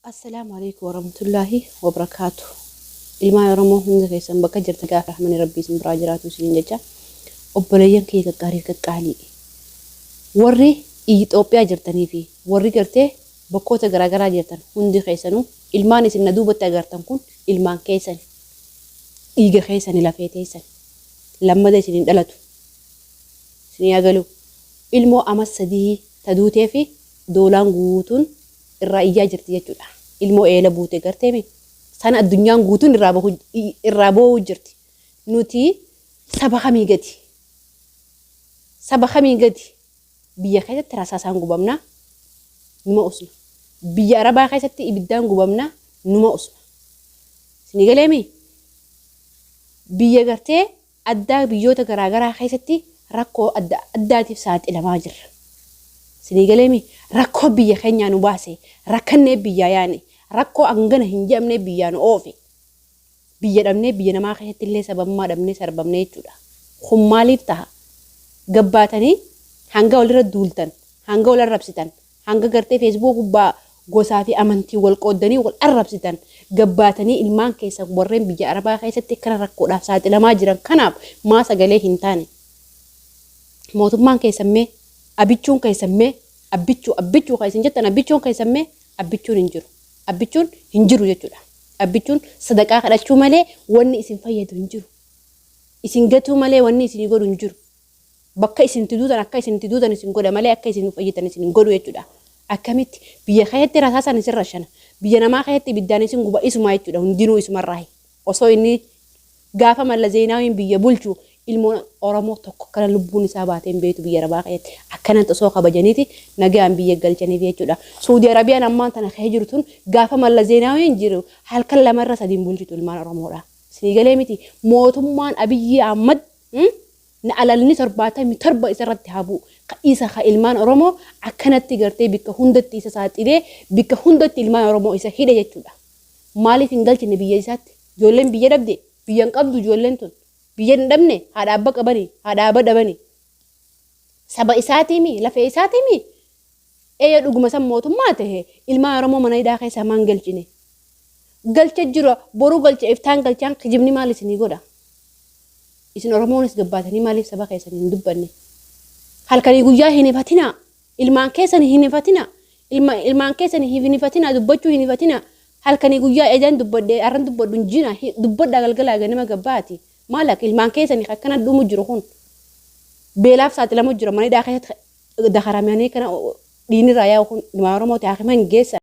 Assalaamu Aleykum Warahmatullaahi Wabarakaatu Ilmaan Oromoo hunda keessan bakka jirtan gaafa rahmani Rabbii isin biraa jiraatu isiniin jecha obboleeyyan kiyya gaggaarii fi qaqqaalii warri Itoophiyaa jirtanii fi warri gartee bakkoota garaagaraa jirtan hundi keessanuu ilmaan isin na duubatti agartan kun ilmaan keessan dhiiga keessani lafee teessan lammada isin hin dhalatu isin yaa galu ilmoo ama sadii ta duutee fi doolaan guutuun irraa iyyaa jirti jechuudha. Ilmoo eela buute garteemi sana addunyaan guutuun irraa bahu irraa boo'uu jirti. Nuti saba kamii gadi? Saba kamii gadi? Biyya keessatti rasaasaan gubamna numa usna. Biyya Arabaa keessatti ibiddaan gubamna numa usna. Isinii galeemi? Biyya gartee addaa biyyoota garaa garaa keessatti rakkoo adda addaatiif saaxilamaa jirra. Isinii galeemii? Rakkoo biyya keenyaa nu baase, rakkannee biyyaa yaane, rakkoo hangana hin jedhamne biyyaa nu oofe. Biyya dhabnee biyya namaa keessatti illee sababummaa dhabnee sarbamne jechuudha. Kun maaliif taha? Gabbaatanii hanga walirra duultan, hanga wal arrabsitan, Hanga gartee Facebook gubbaa gosaa fi amantiin wal qooddanii wal arrabsitan gabbaatanii ilmaan keessan warreen biyya arabaa keessatti akkana rakkoodhaaf saaxilamaa jiran kanaaf maa sagalee hin taane? Mootummaan keessan mee? Abichuun keessan mee? Abbichuu abbichuu kan isin jettan abbichuun keessan mee? Abbichuun hin jiru. Abbichuun hin jiru jechuudha. Abbichuun sadaqaa kadhachuu malee wanni isin fayyadu hin jiru. Isin gatuu malee wanni isinii godhu hin jiru. Bakka isin itti duutan akka isin itti duutan isin godha malee akka isin fayyitan isin hin godhu jechuudha. Akkamitti biyya keessatti rasaasaan isin rashana. Biyya namaa keessatti ibiddaan isin guba isumaa jechuudha. Hundinuu isumarraahi. Osoo inni gaafa Malla Zeenaawiin biyya bulchu ilmoon Oromoo tokko akkana lubbuun isaa baatee hin beektu biyya Arabaa keessatti. Akkanatti osoo kabajaniiti nagaan biyya galchaniif jechuudha. Suudi Arabiyaan ammaan tana kee jiru tun gaafa Malla Zeenaawiin jiru halkan lamarra sadiin bulchitu ilmaan Oromoodha. Isinii galee miti mootummaan Abiyyi Ahmad Na'alalni 77 isa irratti haa bu'u. Ka isa ka ilmaan Oromoo akkanatti gartee bikka hundatti isa saaxilee bikka hundatti ilmaan Oromoo isa hidhe jechuudha. Maaliif hin galchine biyya isaatti? Ijoolleen biyya dhabde? Biyya hin qabdu ijoolleen tun. Biyya hin dhabne haadha abba qabani, haadha abba dhabani. Saba isaatiimi? Lafee isaatiimi? Ee yoo dhuguma san mootummaa tahe ilmaan Oromoo mana hidhaa keessaa maan galchine? Galcha jira boru galcha iftaan galchaan kijibni maal isinii godha? Isin Oromoonis gabbaatanii maaliif saba keessan hin dubbanne? Halkanii guyyaa hin hifatinaa. Ilmaan keessan hin hifatinaa. Ilma, ilmaan keessan hin hifatinaa dubbachuu hin hifatinaa. Halkanii guyyaa edaan dubbadhe arran dubbadhu hin jina dubbadhaa galgalaa ganama gabbaati. Maal akka ilmaan keessanii akkana dhumu jiru kun beelaaf saaxilamu jira mana hidhaa keessatti dakaramanii kana dhiinirraa yaa'u kun ilmaan Oromooti haakima hin geessan.